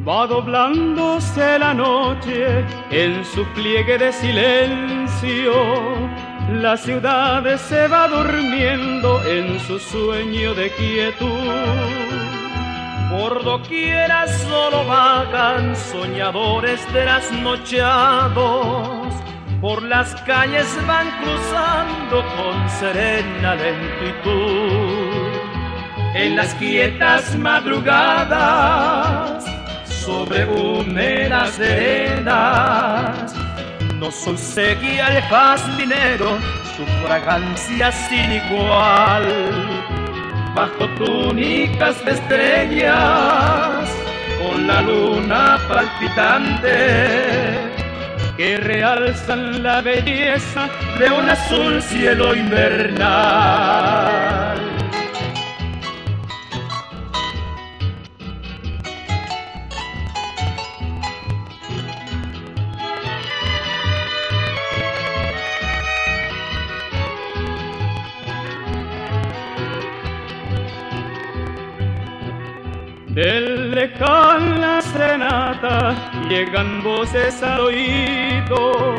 Va doblándose la noche en su pliegue de silencio. La ciudad se va durmiendo en su sueño de quietud. Por doquiera solo vagan soñadores trasnochados. Por las calles van cruzando con serena lentitud. En las quietas madrugadas, sobre húmedas veredas, nos obsequia el jazminero su fragancia sin igual. Bajo túnicas de estrellas, con la luna palpitante, que realzan la belleza de un azul cielo invernal. Del lejana serenata llegan voces al oído,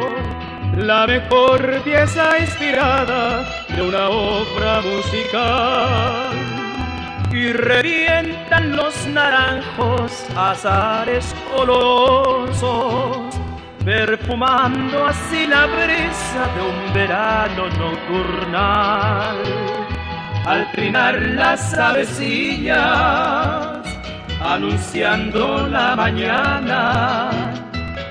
la mejor pieza inspirada de una obra musical. Y revientan los naranjos, azares olorosos, perfumando así la brisa de un verano nocturnal. Al trinar las avecillas, anunciando la mañana,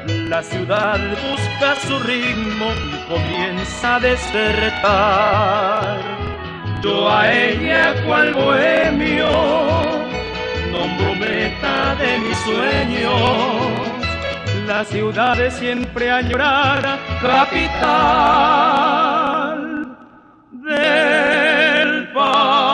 la ciudad busca su ritmo y comienza a despertar. Yo a ella cual bohemio, nombro meta de mis sueños, la ciudad es siempre añorada, capital del país.